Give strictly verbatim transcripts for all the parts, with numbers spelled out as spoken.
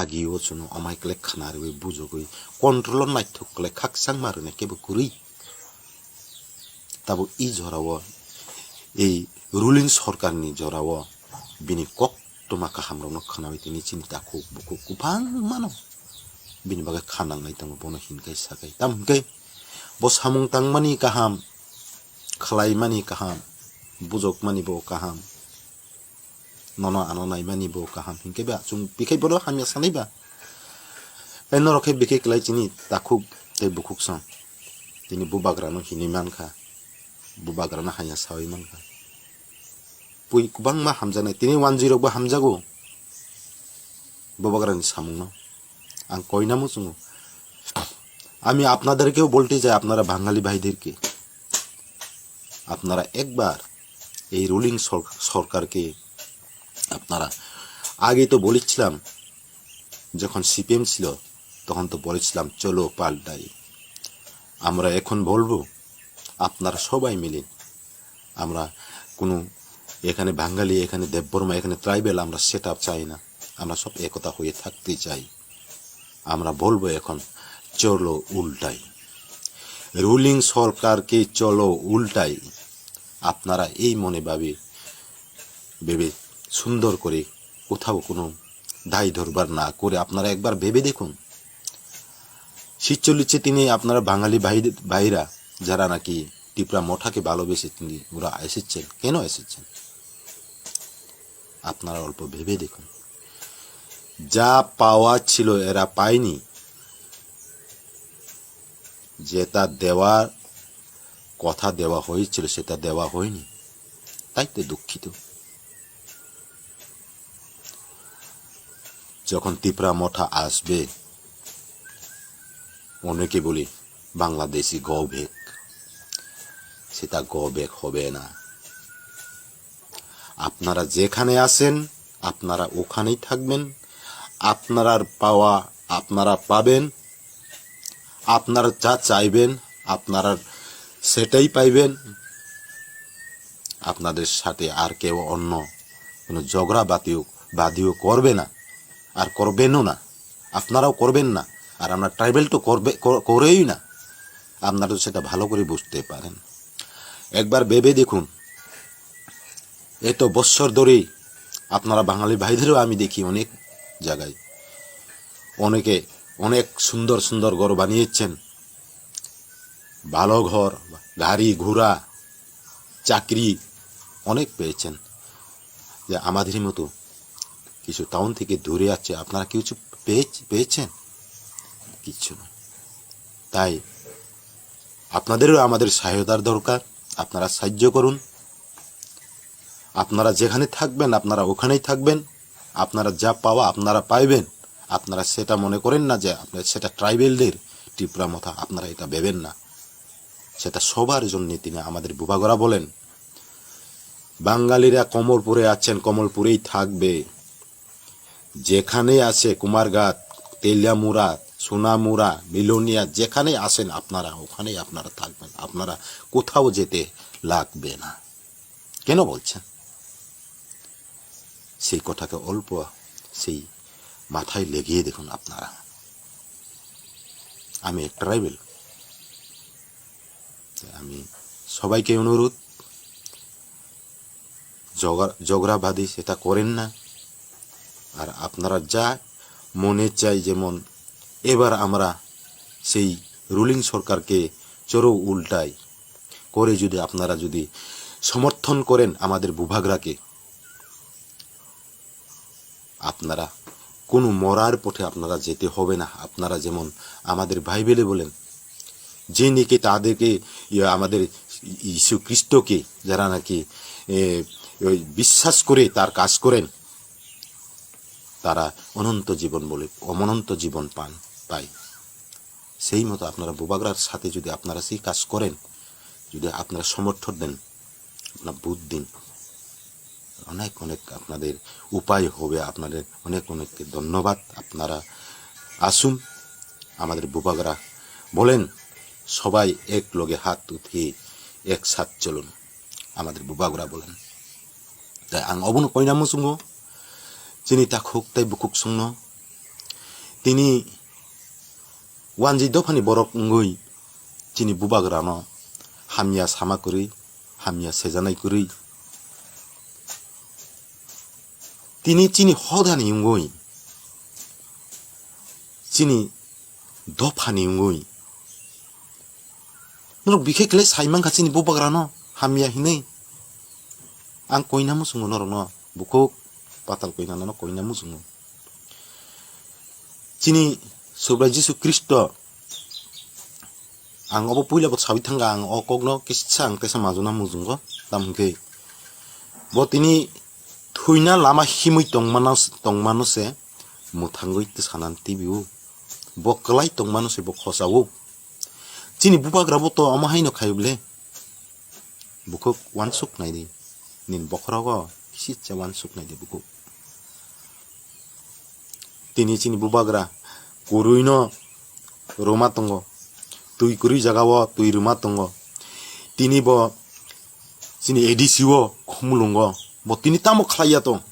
Agi o chwngno amai kwlai khna rwui bujogwi control o naithok kwlai khakchangma rwna kebo kwrwi. Tabuk i jorao, ei ruling sorkarni jorao bini koktwma kahamrokno khnaui tini chini takhuk bukhuk kwbangmano bini bagwi kha nangnai tongo, bono hinkai sakai. Tamo hwnkhe bo samung tangmani kaham, khlaimani kaham, bujokmani bo kaham, nono ano naimani bo kaham, hinkhe ba chwng bikhai bono hamya sanai ba. Tei norok khe bikhai kwlai chini takhuk tei bukhuk song. Tini bubagrano hinwi mankha, bubagrano hamya saui mankha. Pui kwbangma hamjaknai, tini wanjwi rokbo hamjago bubagrani samungno. Ang koina muchungo, আমি আপনাদেরকেও বলতে চাই, আপনারা বাঙালি ভাইদেরকে, আপনারা একবার এই রুলিং সরকারকে আপনারা, আগে তো বলেছিলাম, যখন সিপিএম ছিল তখন তো বলেছিলাম চলো পাল্টাই। আমরা এখন বলবো আপনারা সবাই মিলে, আমরা কোনো এখানে বাঙালি, এখানে দেববর্মা, এখানে ট্রাইবেল আমরা সেট আপ চাই না। আমরা সব একতা হয়ে থাকতে চাই। আমরা বলবো এখন চলো উল্টাই। রুলিং সরকারকে চলো উল্টাই। আপনারা এই মনে ভাবে ভেবে সুন্দর করে কোথাও কোনো দায় দরবার না করে আপনারা একবার ভেবে দেখুন। শিবচল্লিশে তিনি আপনারা বাঙালি ভাই, ভাইরা যারা নাকি টিপরা মঠাকে ভালোবেসে তিনি ওরা এসেছেন, কেন এসেছেন? আপনারা অল্প ভেবে দেখুন। যা পাওয়া ছিল এরা পায়নি, যেটা দেওয়ার কথা দেওয়া হয়েছিল সেটা দেওয়া হয়নি, তাই তো দুঃখিত। যখন তিপ্রা মথা আসবে, অনেকে বলি বাংলাদেশি গো ব্যাক, সেটা গো ব্যাক হবে না। আপনারা যেখানে আছেন, আপনারা ওখানেই থাকবেন। আপনারার পাওয়া আপনারা পাবেন, আপনারা যা চাইবেন আপনারা সেটাই পাইবেন। আপনাদের সাথে আর কেউ অন্য কোনো ঝগড়া বাতিও, বাদিও করবে না, আর করবেনও না, আপনারাও করবেন না। আর আমরা ট্রাইবেল তো করবে, কর-, করেই না। আপনারা তো সেটা ভালো করে বুঝতে পারেন। একবার ভেবে দেখুন, এত বছর ধরেই আপনারা বাঙালি ভাইদেরও আমি দেখি অনেক জায়গায়, অনেকে অনেক সুন্দর সুন্দর ঘর বানিয়েছেন, ভালো ঘর, গাড়ি ঘোড়া, চাকরি অনেক পেয়েছেন। যে আমাদের মতো কিছু টাউন থেকে দূরে আছে, আপনারা কিছু পেয়েছ-, পেয়েছেন? কিচ্ছু না। তাই আপনাদেরও আমাদের সহায়তার দরকার, আপনারা সাহায্য করুন। আপনারা যেখানে থাকবেন, আপনারা ওখানেই থাকবেন। আপনারা যা পাওয়া, আপনারা পাইবেন। আপনারা সেটা মনে করেন না যে আপনারা সেটা ট্রাইবেলদের টিপরা মথা, আপনারা এটা ভেবেন না। সেটা সবার জন্য তিনি আমাদের বুবাগরা বলেন। বাঙালিরা কমলপুরে আছেন, কমলপুরেই থাকবে। যেখানে আছে কুমারঘাট, তেলিয়ামুড়া, সোনামুড়া, বিলোনিয়া, যেখানে আছেন আপনারা, ওখানেই আপনারা থাকবেন। আপনারা কোথাও যেতে লাগবে না। কেন বলছেন? সেই কথাকে অল্প সেই মাথায় লেগিয়ে দেখুন আপনারা। আমি এক ট্রাইবেল, আমি সবাইকে অনুরোধ, ঝগড়া, ঝগড়াবাজি সেটা করেন না। আর আপনারা যা মনে চাই, যেমন এবার আমরা সেই রুলিং সরকারকে চলো উল্টাই করে যদি আপনারা যদি সমর্থন করেন আমাদের বুভাগরাকে, আপনারা কোনো মরার পথে আপনারা যেতে হবে না। আপনারা যেমন আমাদের বাইবেলে বলেন, যে নাকি তাদেরকে, ইয়ে, আমাদের যীশু খ্রিস্টকে যারা নাকি, এ, ওই বিশ্বাস করে তার কাজ করেন, তারা অনন্ত জীবন বলে, অনন্ত জীবন পান, পায়। সেই মতো আপনারা বুবাগরার সাথে যদি আপনারা সেই কাজ করেন, যদি আপনারা সমর্থন দেন, আপনারা ভোট দিন, অনেক অনেক আপনাদের উপায় হবে, আপনাদের অনেক অনেক ধন্যবাদ। আপনারা আসুন, আমাদের বুবাগরা বলেন, সবাই এক লগে হাত উঠিয়ে একসাথ চলুন, আমাদের বুবাগরা বলেন। Tei ang obono koina muchungo, chini takhuk tei bukhuk songno Tini wanjwi dophani borok wngwi chini bubagrano hamya sama kwrwi, hamya sejanai kwrwi. Tini chini hodani wngwi, chini dophani wngwi. Norok bikhe khlai sai mankha chini bubagrano hamya hinwi. Ang koina muchungo norokno, bukhuk patal koinano koina muchungo. Chini Subrai Jisu Khristo, ang obo puila bo sawi thangkha, ang o kokno kisa ang teisa majuna muchungo, tam hwnkhe bo tini thwina lama himwi tongmano, tongmano se mwthangwi twi sanani tibio, bo kwlai tongmano se bo khosao. Chini bubagra bo to omo haino khai bwle. Bukhuk uansuk nai di. Nini bokhorogo kisa uansuk nai di bukhuk. Tini chini bubagra kwrwino rwma tongo. Twi kwrwi jagao twi rwma tongo. Tini bo chini A D C o khumulungo. Bo tini tamo khlaiya tong?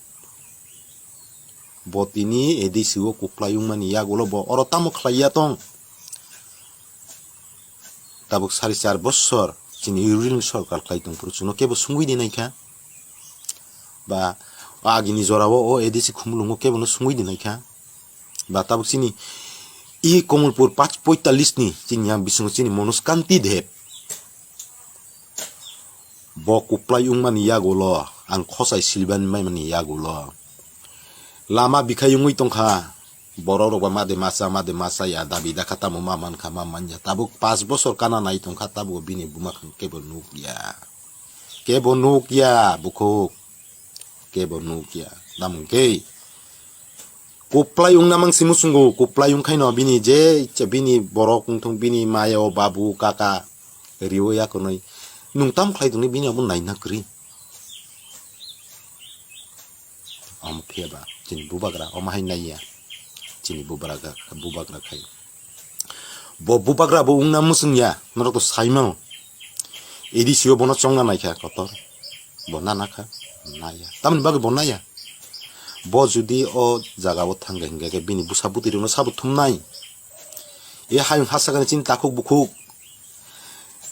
Bo tini A D C o kwplai wngmani yagulo bo oro tamo khlaiya tong? Tabuk sari char bosor chini ruling sorkar khlai tongphuru chwngno kebo sungwi di naikha? Ba o agini jorao o A D C khumulungo kebono sungwi di naikha? Ba tabuk chini i Komolpur paanch poitallis ni chini yang bisingo chini Manoj Kanti Deb, bo kwplai wngmani yagulo, ang khosai silbani maimani yagulo lama bikhai wngwi tongkha. Borok rok ba made masa, made masa ya, dabi dakha tamo ma mankha, ma manya. Tabuk paanch bosor kana nai tongkha, tabuk bini buma khe kebo nukya. Kebo nukya, bukhuk. Kebo nukya. Tamo khe kwplai wngna mang si muchungo, kwplai wngkhaino bini je icha bini borok wngthung, bini maya o babu, kaka, riyo ya kwnwi. Nung tam khlai tongni bini abo naina kwrwi. Omo phiya ba chini bubagra omo hai naiya. Chini bubagra, bubagra khai. Bo bubagra bo wngna muchung ya, norok to saimano. A D C o bono chongna naikha kotor. Bo nana kha, naya. Tamoni bagwi bo naya. Bo judi o jaga o thangkha hinkhe khe bini bwsa bwtwi rokno sabo thumnai. E hayung ha sakani chini takhuk bukhuk.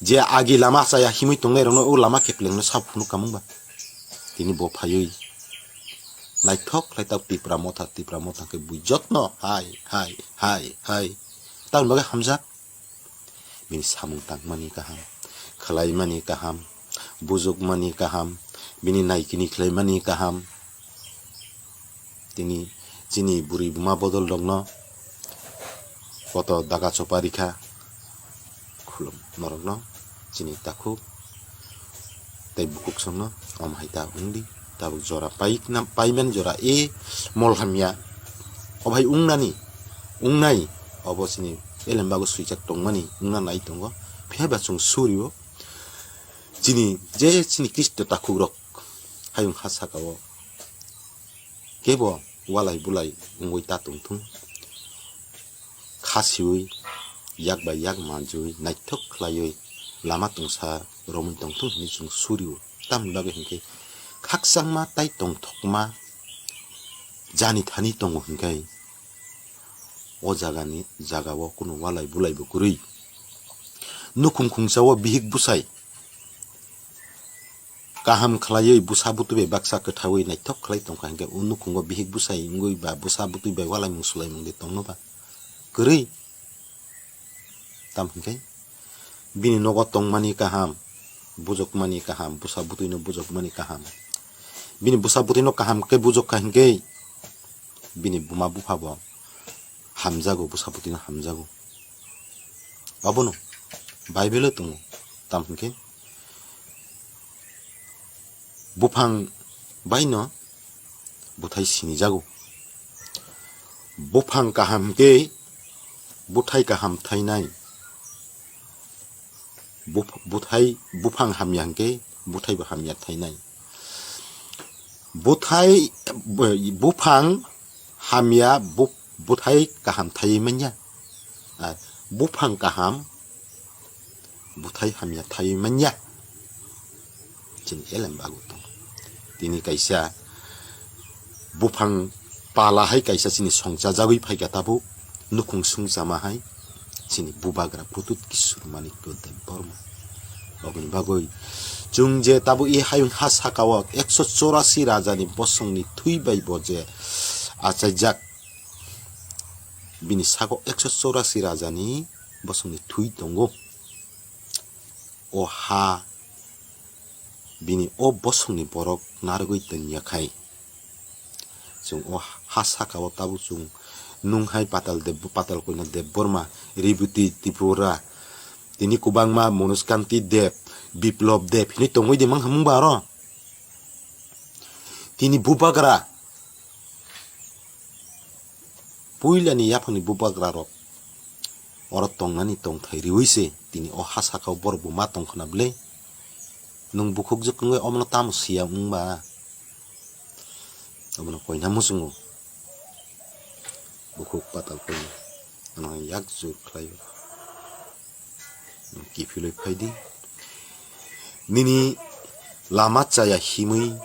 Je agi lama chaya himwi tongnai rokno o lama keplengno sabo phunuk kamung ba. Tini bo phaiwi naithok khlai tabuk Tipra Motha, Tipra Motha khe bui jotno hai, hai, hai, hai. Tamoni bagwi hamjak. Bini samung tangmani kaham, khlaimani kaham, bujukmani kaham, bini naikini khlaimani kaham. Tini chini bwrwi buma bodol rokno koto daga chopa rikha. Khulum norokno chini takhuk tei bukhuk songno omo hai ta wngdi. Tabuk jora paikna, paimani jora e mol hamya. O bhai wngnani, wngnai, obo chini elembago swijak tongmani wngna nai tongo. Phiya ba chwng surio chini je chini Khristo takhukrok hayung ha sakao kebo walai bulai wngwi ta tongthung. Khasiwi, yak bai yak manjui, naithok khlaiwi lama tongsa romwi tongthung hinwi chwng surio. Tamni bagwi hinkhe khakchangma tai tongthokma jani thani tongo hinkhe o jagani, jagao kunu walai bulaibo kwrwi. Nukhung khungsao bihik bwsai kaham khlaiwi bwsa bwtwi bai baksa kwthaui naithok khlai tongkha hinkhe o nukhungo bihik bwsai wngwi ba bwsa bwtwi bai walaimung swlaimung de tongno ba? Kwrwi. Tamo hinkhe bini nogo tongmani kaham, bujokmani kaham, bwsa bwtwino bujokmani kaham. Bini bwsa bwtwino kaham khe bujokha hinkhe bini buma buphabo hamjago, bwsa bwtwino hamjago. Abono Bible-o tongo, tamo hinkhe buphang baino bwthai sinijago. Buphang kaham hinkhe bwthai kaham thainai. Buph-, bwthai, buphang hamya hinkhe bwthaibo hamya thainai. Bwthai, bu-, buphang hamya bu-, bwthai kaham thaiwi manya. Ar buphang kaham bwthai hamya thaiwi manya. Chini elembago tongo. Tini kaisa buphang pala hai kaisa chini songchajagwi phaikha tabuk. nukhung sungchama hai chini bubagra Pradyut Kishore Manikya Debbarma. Oboni bagwi chwng je tabuk e hayung ha saka o ekso chorasi rajani bosongni thwi bai bo je achaijak, bini sago ekso chorasi rajani bosongni thwi tongo. O ha bini o bosongni borok narwgwi tongya khai. Chwng o ha saka o tabuk chwng nung hai Patal Deb-, Patal Koina Debbarma, Rebati Tripura, tini kwbangma Manoj Kanti Deb, Biplab Deb hinwi tongwi de mang hamung ba aro. Tini bubagra, puilani yaphangni bubagra rok oro tongnani tongthai riwi se tini o ha saka o borok bo ma tong khna bwle. Nwng bukhuk jwk wngwi omono tamo siya wng ba? Omono koina muchungo. Bukhuk Patal Koina ano yak jur khlaio. Nwng kiphilwi phai di. Nini lama chaya himwi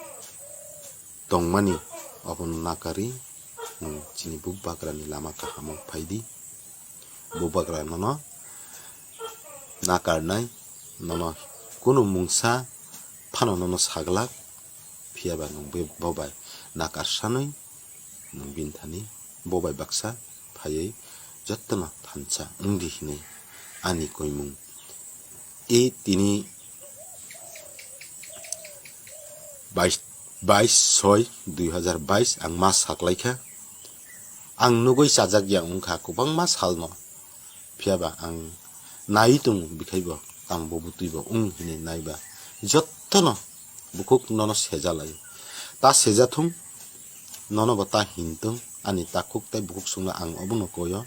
tongmani obono nakarwi nwng chini bubagrani lama kahamo phai di. Bubagra nono nakarnai, nono kunu mungsa phano nono saglak, phiya ba nwng be-, bo bai nakarsanwi nwng bini thani bo bai baksa phaiwi jotono thansa wng di hinwi ani koimung. E tini bais, bais soi dui hazar bais ang ma saklaikha. Ang nugwi chajak ya wngkha kwbangma salno. Phiya ba ang nai tongo, bikhai bo, ang bo bwtwi bo wng hinwi nai ba. Jotono bukhuk nono seja lai. Ta seja thung, nono bo ta hin thung, ani takhuk tei bukhuk songno ang obono koyo.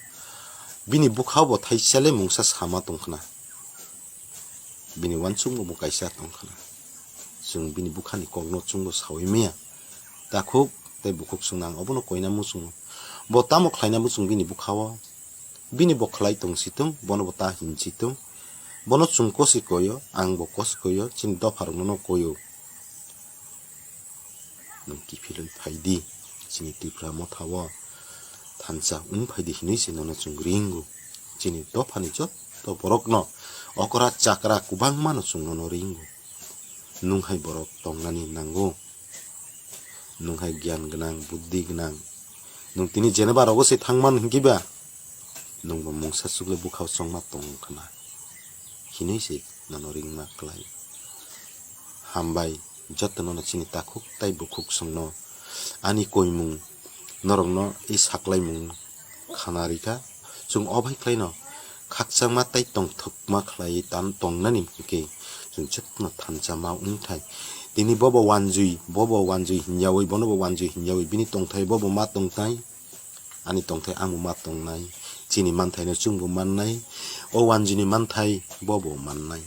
Bini bwkha bo thaisa le mungsa sama tong khna. Bini uansukmung bo kaisa tong khna. Chwng bini bwkhani kokno chwngbo saui maya. Takhuk tei bukhuk songno ang obono koina muchungo. Bo tamo khlaina muchung bini bwkha o? Bini bo khlai tong si thung, bono bo ta hin si thung. Bono chwng kosi koyo, ang bo kosi koyo, chini dopha rokno no koyo. Nwng kiphilwi phai di, chini Tipra Motha o thansa wng phai di hinwi se nono chwng ringo. Chini dophani joto borokno okra chakra kwbangmano chwng nono ringo. Nwng hai borok tongnani nango. Nwng hai gyan gwnang, buddhi gwnang. Nwng tini jeneba rogo se thangman hinkhe ba, nwng bo mungsa chukle bwkha o chongma tong khna hinwi se nono ringma klai. Hambai jotono no chini takhuk tei bukhuk songno ani koimung norokno e saklaimung khana rikha. Chwng o bai khlaino khakchangma tei tongthokma khlaiwi tan tongnani hwnkhe chwng jotono thansa ma wngthai. Tini bobo wanjwi, bobo wanjwi hinyawi, bonobo wanjwi hinyawi, bini tongthai bobo ma tongthai, ani tongthai angbo ma tongnai, chini manthaino chwngbo mannai, o wanjwini manthai bobo mannai.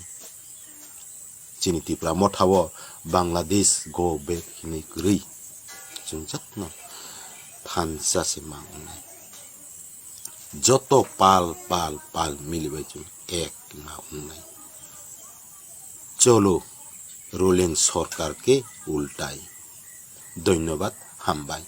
Chini Tipra Motha o Bangladesh go back hinwi kwrwi chwng jotono thansa se ma wngnai. Joto pal, pal, pal milibai chwng ek ma wngnai. Cholo, ruling sorkar ke ultai. Dhonyobad, hambai.